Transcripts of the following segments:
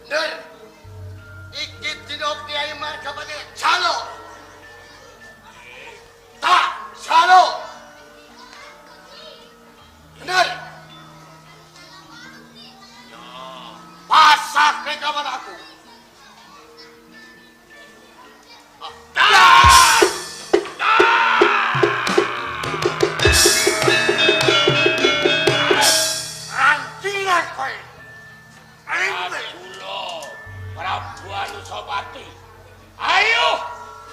Bener. Iki dina Kyai Margapati jaluk. Tak jaluk. Bener. Ya, pasake kawan aku. Rantingan kowe. Pradula Prabu Anusapati. Ayo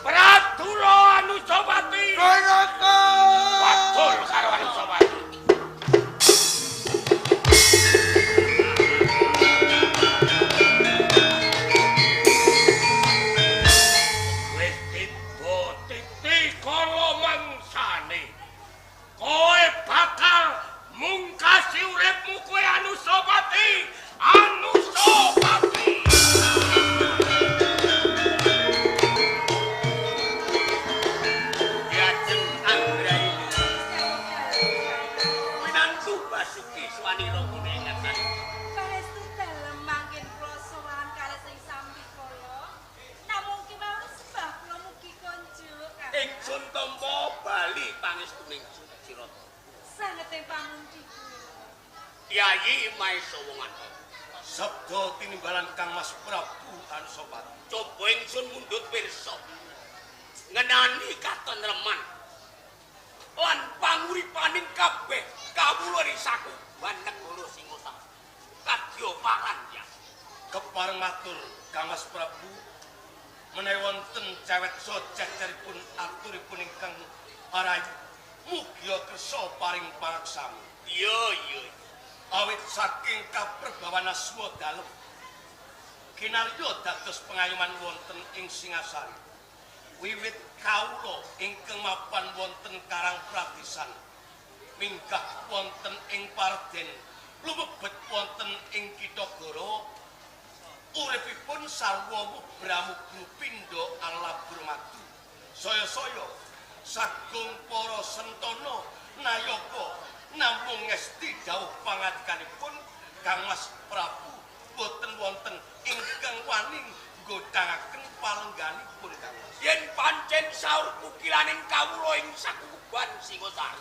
Pradula Anusapati. Wadul karo Anusapati. Wis tiba titi kala mangsane. Kowe bakal mungkasi uripmu kowe Anusapati. Anusapati. Diajeng Anggraini. Winantu Basuki swanira ngene ngaten. Parestu dalem mangkin kula sowan kalih sing sami kala. Namung kemawon sebab kula mugi konjuk. Ingsun tampa bali pangestuning Cirata. Sangete pamundi kula. Yayi Maesa Wongata. Sabda tinimbalan Kang Mas Prabu Anusapati. Coba ingsun mundhut pirsa ngenani katenreman lan panguripaning kabeh kawula ing sakuban negara Singosari. Kadya parandya. Kepareng matur Kang Mas Prabu, menawi wonten cewek soceceripun aturipun ingkang parayu mugia kersa paring pangaksami. Iya iya. Awit saking kaperbawan asma dalem kinarya dados pengayoman wonten ing Singasari. Wiwit kawula ingkang mapan wonten Karang Pradesan, minggah wonten ing Parden, lumebet wonten ing Kitagara, uripipun sarwa mubra-mubru pindha alabur madu. Saya-saya sagung para sentana nayaka namung ngesti dawuh pangandikanipun Kang Mas Prabu boten wonten ingkang wani nggodhangaken palengganipun Kang Mas. Yen pancen saur kukilaning kawula ing sakuban Singosari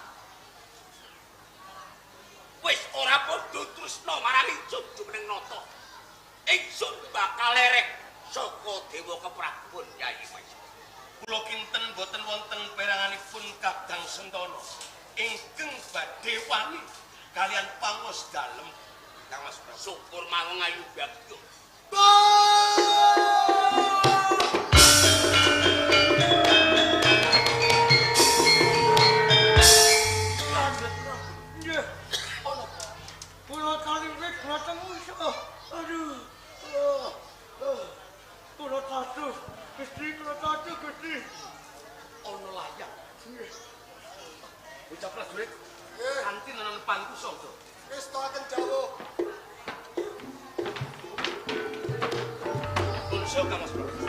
wis ora padha tresna marang ingsun jumeneng nata. Ingsun bakal lerek saka dewa keprabon Yayi Maesa. Kula kinten boten wonten peranganipun Kadang Sentana ingkang badhe wani kalian pangos dalem Kang Mas Prabu. Syukur mangung ayu bagyo. Nggih. Kula kali wit kula temu. Aduh. Kula tatu, Gusti, kula tatu, Gusti. Ana layang. Nggih. Bocah prajurit kanthi nanan pankusa to. Wis toaken dawuh. Punso Kang Mas Prabu.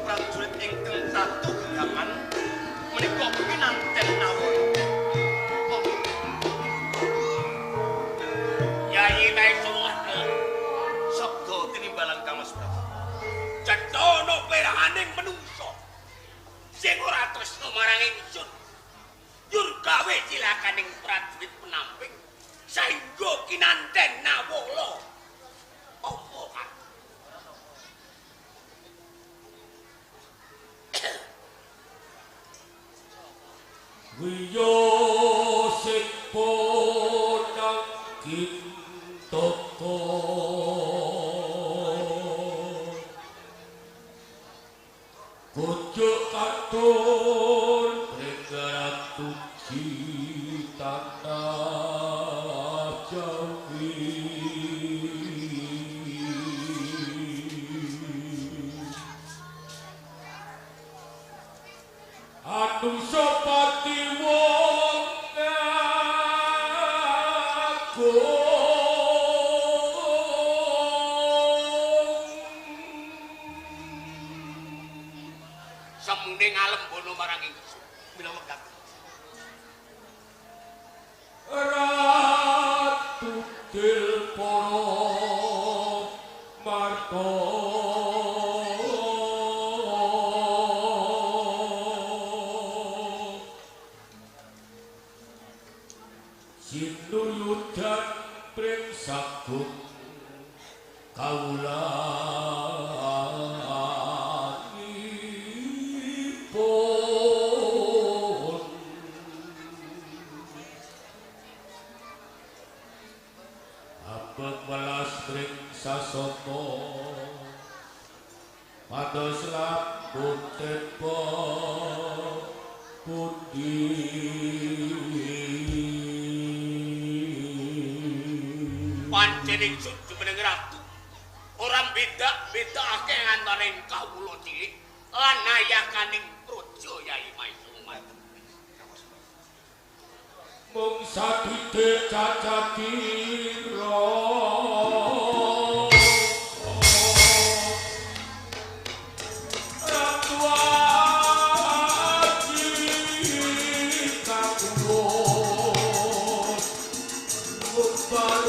Prajurit ingkang tatu genggaman menika pinanten nawala. Yayi Maesa Wongata. Sabda tinimbalan Kang Mas Prabu. Cetha peranganing menungsa sing ora tresna marang ingsun. Yur gawe cilakaning prajurit penamping saengga kinanten nawala. Apa kan? Wiyo sing ponang kintoko kucuk katur ring ratu tanah Jawi. Anusapati wong agung Semune ngalembono marang ingsun. Mila mekaten. Ratu Dilpara Nata. Sinuyudan pring sagung kawulanipun. Abot welas pring sasana pados lambung tepa pundi. Pancen ingsun jumeneng ratu ora beda-bedakake antaraning kawula cilik lan ayakaning praja Yai Maisumah. Mung satite cacatira Ratu Aji kakuwut Ubar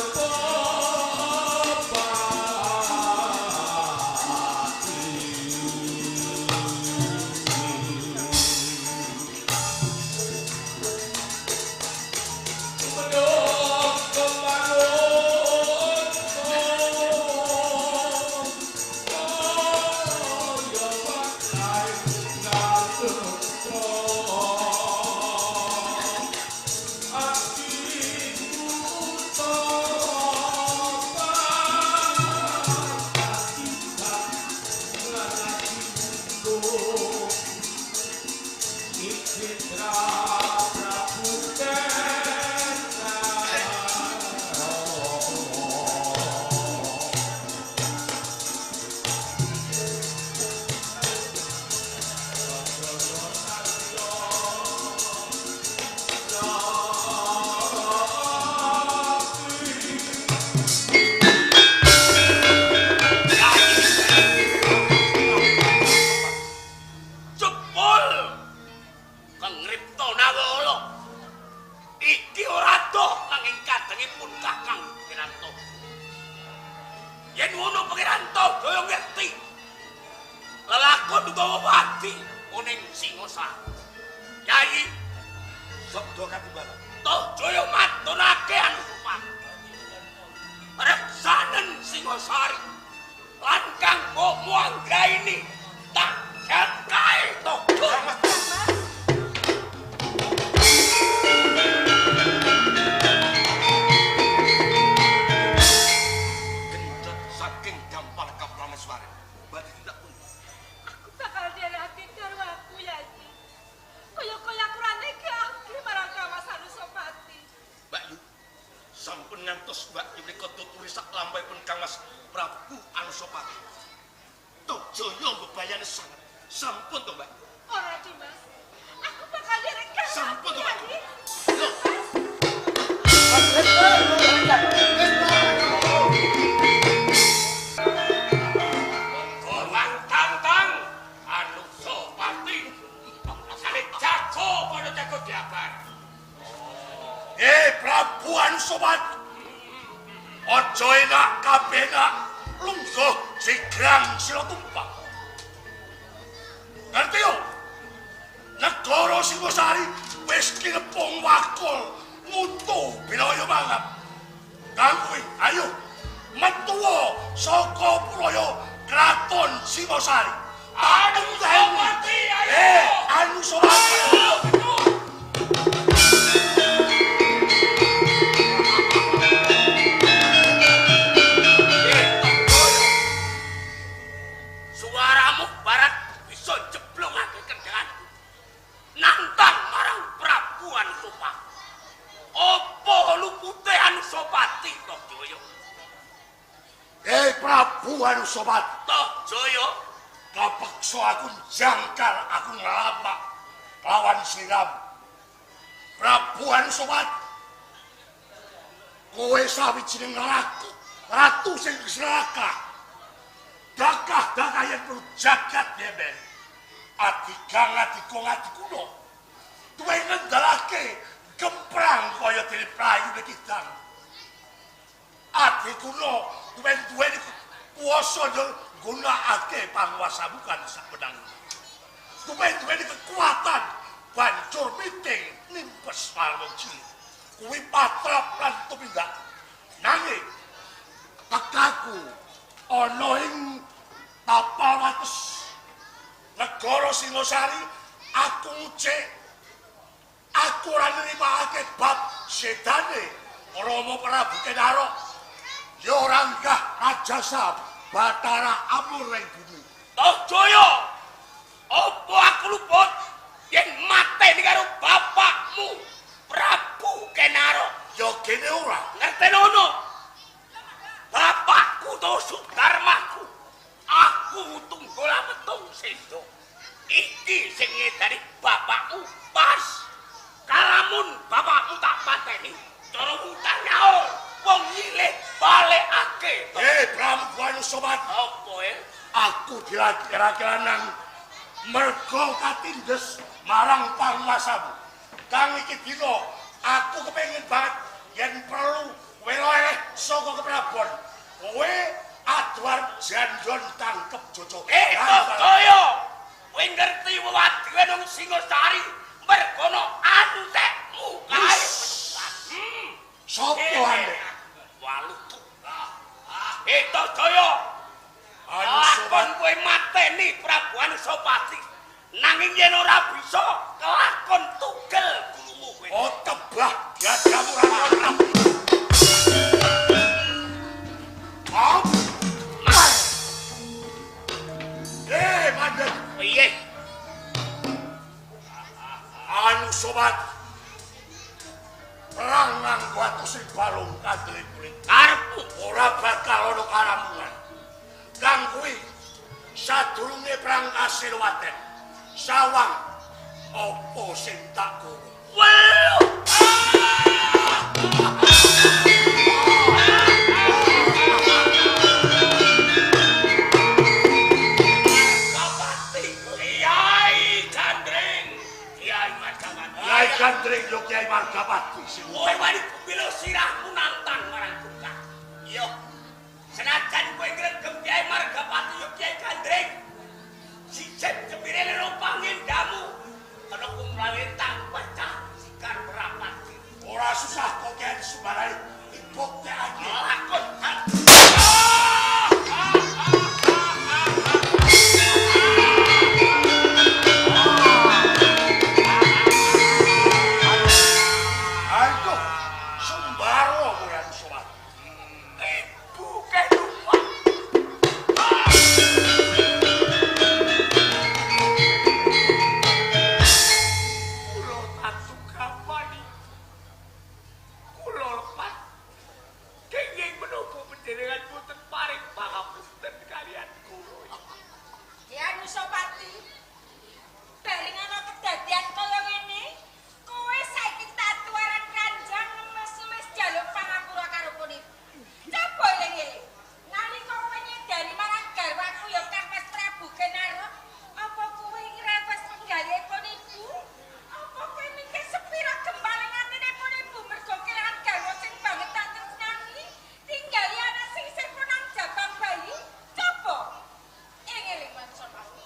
Kuwasa yo nggunakake panguwasamu kan sawenang. Kowe duweni kekuatan banjur miting nimpes marang wong cilik. Kuwi patrap lan tumindak. Nanging tekaku ana ing tapal wates negara Singosari, aku ngucek. Aku ora nrimake bab sedane Rama Prabu Kenarok. Ya ora nggah rajasa Bathara Amur ing bumi. Tohjaya, apa aku luput yen mateni karo bapakmu Prabu Kenarok? Ya kene ora. Ngertenono. Bapakku to Sudarmaku. Aku tunggul ametung sendo. Iki sing ngedari bapakmu pas. Kalamun bapakmu tak pateni, cara utang nyaur wong nyilih balekake. Prabu Anusapati. Apa Aku dikira-kira nang mergo katindes marang panguwasamu. Kang iki dina aku kepengin banget yen perlu kowe leleh saka keprabon. Kowe aduar jandon tangkep jojo. Tohjaya, kowe ngerti wewadene nang Singosari mergono antekmu kae. Sopo antek? Walutu. Tohjaya, lakon kowe mateni Prabu Anusapati. Nanging yen ora bisa kelakon tugel gulumu kowe. Oh, tebah diadamu ora. Mandek. Piye? Anusapati. Perang nganggo atus sing balung kandele kulit. Karepmu ora bakal ana karamungan. Kang kuwi sadurunge perang Kasiluwaten, sawang apa sing tak kowe. Weluh. Kiai Gandring, Kiai Margapati. Kiai Gandring yo Kiai Margapati sing kowe wani gumilo sirahmu nantang marang Durga. Iya. Senajan kowe ngregem Kiai Margapati yo Kiai Gandring. Sijen jembire lero pangendamu. Ana kumlawe tang pecah sikar merapat. Ora susah kok Kiai Sumbarai dibuktekake. Lakon. Aduh, Sumbaro kowe Anusapati. Ibu kedupak. Kula tatukapani. Kula lepat. Kenging menapa panjenengan boten paring pangapunten kaliyan kula. Ya Anusapati, bareng ana kedadian kaya ngene, kowe saiki tatuaran ranjang ngemes-ngemes jaluk pangapura karo Punip. Coba eling-eling. Nalika kowe nyedani marang garwaku ya Kang Mas Prabu Kenarok, apa kowe ngrewes penggalihe Punibu? Apa kowe mikir sepira gembaling atine Punibu mergo kelangan garwa sing banget tak tresnani, tinggali anak sing isih nang jabang bayi? Coba eling-eling Anusapati.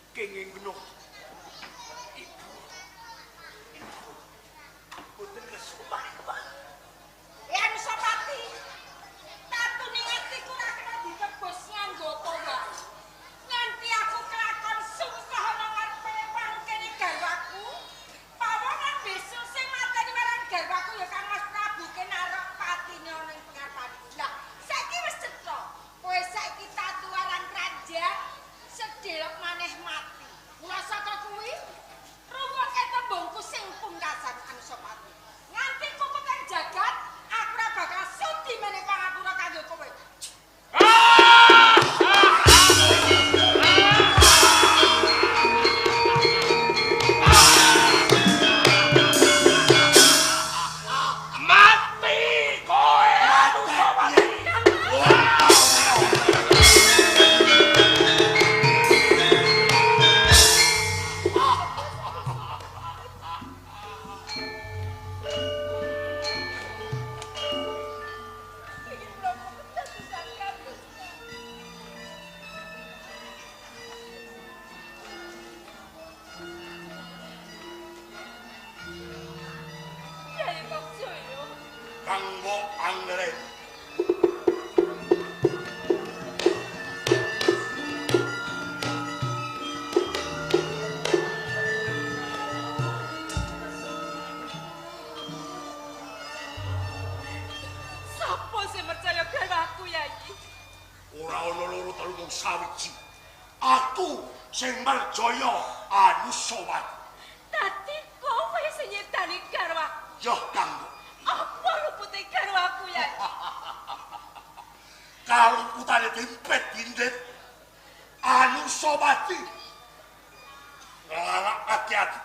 Kenging menapa? Ibu. Ibu. Boten kesumpah kepala. Ya Anusapati, tatu ning atiku ora kena ditebus nganggo apa wae. Nganti aku kelakon sumpah ana ngarepe wangkene garwaku, pawonan besok sing mateni marang garwaku ya Kang Mas Prabu Kenarok patine ana ing pengarpanku. Lah, saiki wis cetha. Kowe saiki tatuaran ranjang sedelok maneh mati. Mula Aku sing merjaya Anusawati. Dadi kowe sing nyedani garwaku. Yo kanggo. Apa lupute garwaku ya? Kaluputane dimpet dindit Anusawati. Nglarakake ati.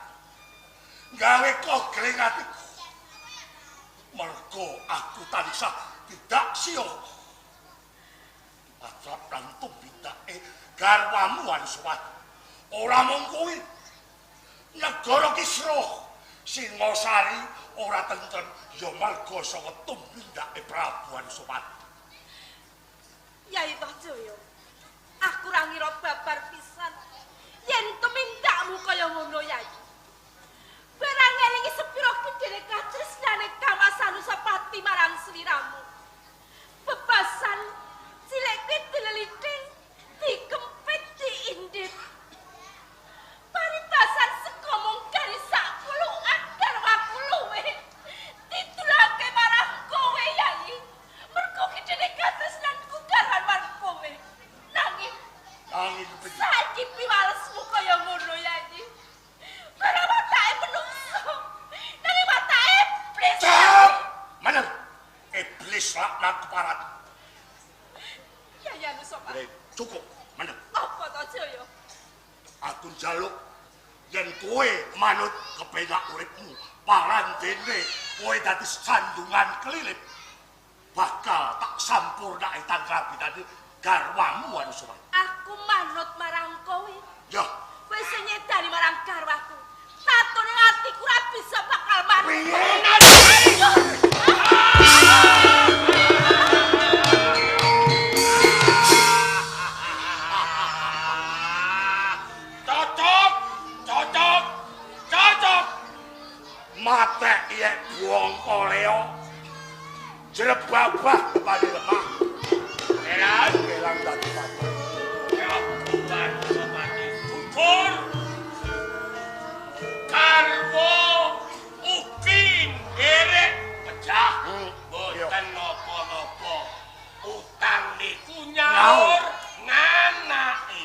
Gawe kogling atiku. Mergo aku tansah tidak siyo. Atrap lan tumbitake garwamu Anusawati. Ora mung kuwi. Negara kisruh Singasari ora tentrem ya merga saka tumindake Prabu Anusawati. Yai Tohjaya, aku ora ngira babar pisan yen tumindakmu kaya ngono Yai. Barang ngelingi sepira gedene katresnane Kamas Anusapati marang sliramu. Bebasan cilik kuwi dilelithing, dikempit, diindit. Paribasan saka mung gari sak pulukan garwaku luwe. Ditulake marang kowe Yai. Mergo gedene katresnanku garwan marang kowe. Nanging saiki piwalesmu kaya ngono Yai. Barang watake menungso, nanging watake iblis. Mener, iblis laknat keparat. Yai Anusapati. Cukup, mener. Apa to Jaya? Aku njaluk yen kowe manut kepenak uripmu, parandene kowe dadi sandungan kelilip. Bakal tak sampurnake tangrabitane garwamu Anusapati. Aku manut marang kowe. Ya. Kowe sing nyedani marang garwaku. Tatone atiku ora bisa bakal manut. Piye? Cocok, cocok, cocok. Matek yek buang koleo. Jrebabah kepali lemah. Eran, kelang dadi pati. Anusapati gugur. Garwa ugi nderek pecah. Boten napa-napa. Utang niku nyaur nganaki.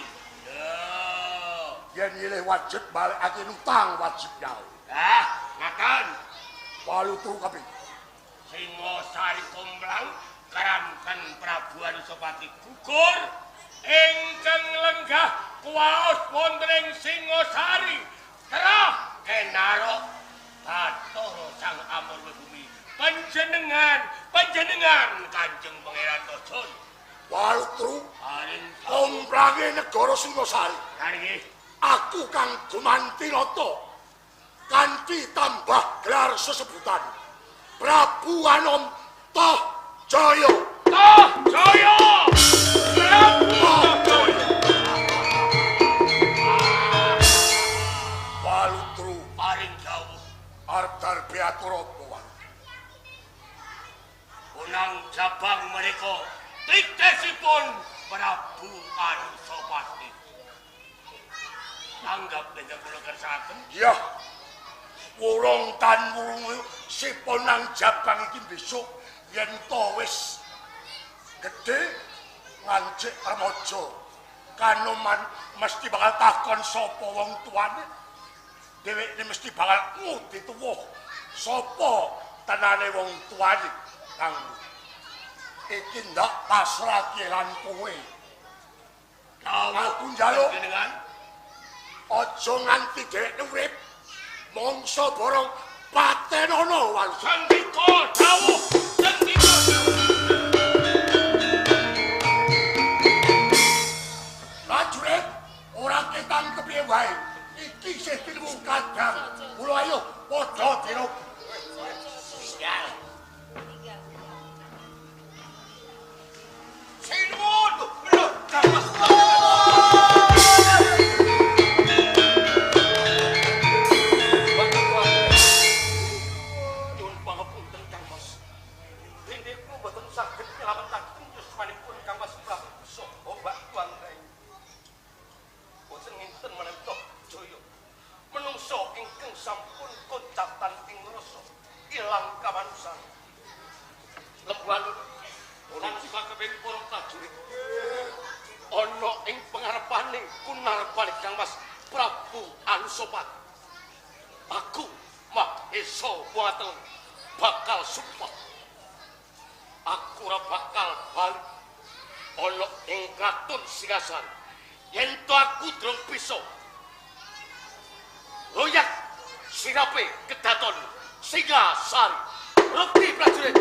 Lho. Yen nyilih wajib balekake utang wajib nyaur. Ah, ngaten. Walutu kaping. Singasari Komplang karanten Prabu Anusapati gugur ingkang lenggah kuwaos wonten ing Singasari terah kenarok Bathara Sang Amurwa Bumi panjenengan panjenengan Kanjeng Pangeran Tohjaya. Walutru komplange negara Singasari. Nggih. Aku kang gumanti nata kanthi tambah gelar sesebutan Prabu Anom Tohjaya. Tohjaya. Prabu Tohjaya. Walutru paring dawuh arep darbe atur apa wae. Punang jabang mereka titesipun Prabu Anusapati. Tanggap ingkang kula kersakaken. Iya. Wurung tan wurung sipun nang jabang iki besok yen to wis gedhe ngancik remaja. Kanoman mesti bakal takon sapa wong tuane. Dheweke mesti bakal ngudi tuwuh sapa tenane wong tuane. Kang iki ndak pasrahke lan kowe. Aku njaluk panjenengan aja nganti dheweke urip mangsa borong patenono wangsa. Sandika dawuh, sandika dawuh. Prajurit ora ketang kepiye wae. Iki isih tinemu kadang. Mula ayo padha diruk. Sinuwun, lho, Mas. Nyuwun pangapunten Kang Mas. Niku mboten saged nylametaken yuswanipun Kang Mas Prabu saha Mbak Tuan Rai. Boten nginten menawi Tohjaya. Menungso ingkang sampun kocatan ing rasa ilang kamanusan. Lembu alun lan sakabehing para prajurit Pangarpaning kunarpaning Kang Mas Prabu Anusapati. Aku Mahesa Wateleng bakal sumpah. Aku ora bakal bali ana ing kraton Singasari yen to aku durung bisa royak sirape kedaton Singasari. Rukti prajurit.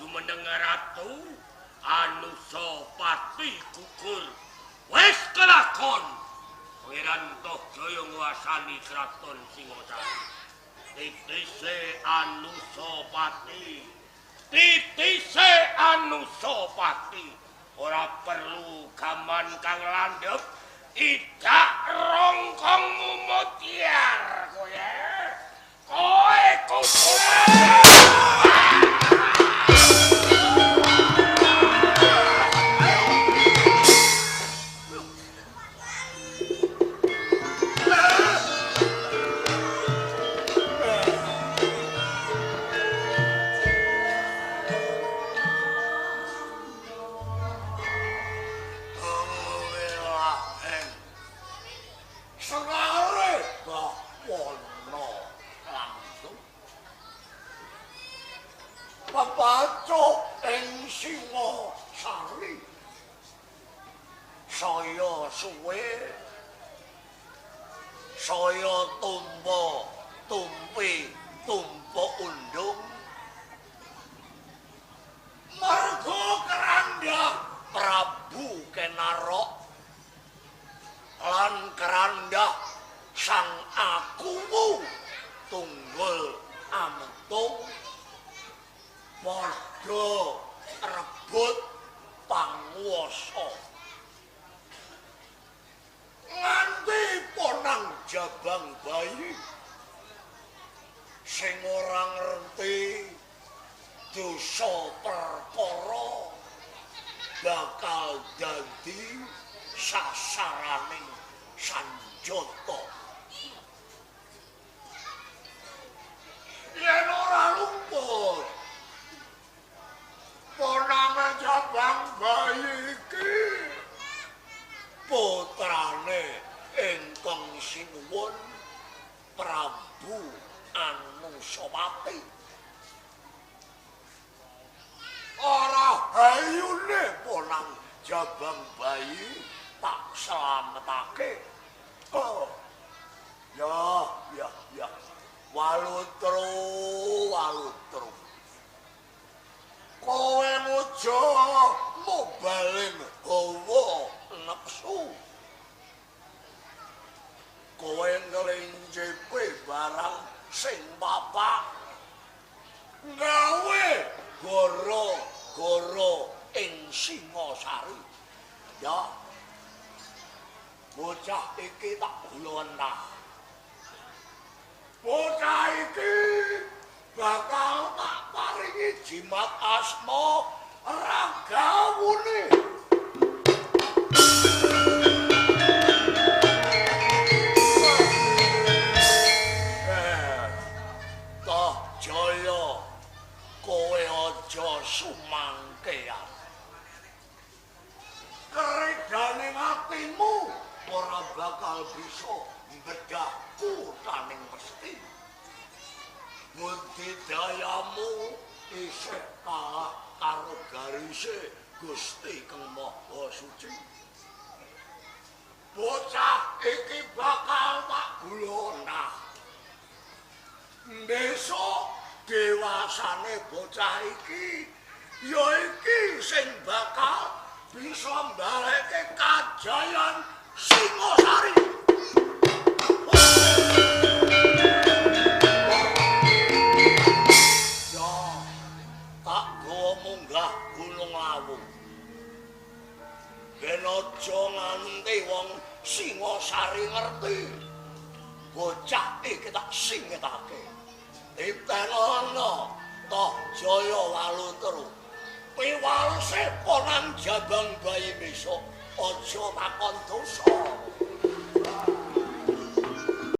Jumeneng ratu Anusapati gugur wis kelakon. Pangeran Tohjaya nguasani kraton Singasari. Titise Anusapati, titise Anusapati, ora perlu gaman kang landhep, idak rongkong mutiar kowe. Kowe kudu saya suwe, saya tumpa tumpi tumpa undung, marga kerandha Prabu Kenarok lan kerandha Sang Akuwu Tunggul Ametung padha rebut panguwasa. Nganti ponang jabang bayi sing ora ngerti dosa perkara bakal dadi sasaraning sanjata. Yen ora luput ponang jabang bayi iki putrane ingkang sinuwun Prabu Anusapati. Ora hayune ponang jabang bayi tak slametake. Oh. Ya, ya, ya. Walutru, walutru. Kowe muja mobaling hawa nepsu. Kowe nglencepe barang sing papak gawe goro-goro ing Singasari. Ya. Bocah iki tak gulonah. Bocah iki bakal tak paringi jimat asma Ragawuni. Tohjaya, kowe aja sumangkean. Keredane atimu ora bakal bisa mbedah kutaning mesti. Budidayamu isih kalah karo garise Gusti Kang Maha Suci. Bocah iki bakal tak gulonah. Besok dewasane bocah iki ya iki sing bakal bisa mbaleke kajayan Singasari. Ya, tak gawa munggah Gunung Lawu. Ben aja nganti wong Singasari ngerti. Bocah iki tak singetake. Dipenono Tohjaya Walutru. Piwalese nang jabang bayi besok aja makon dosa.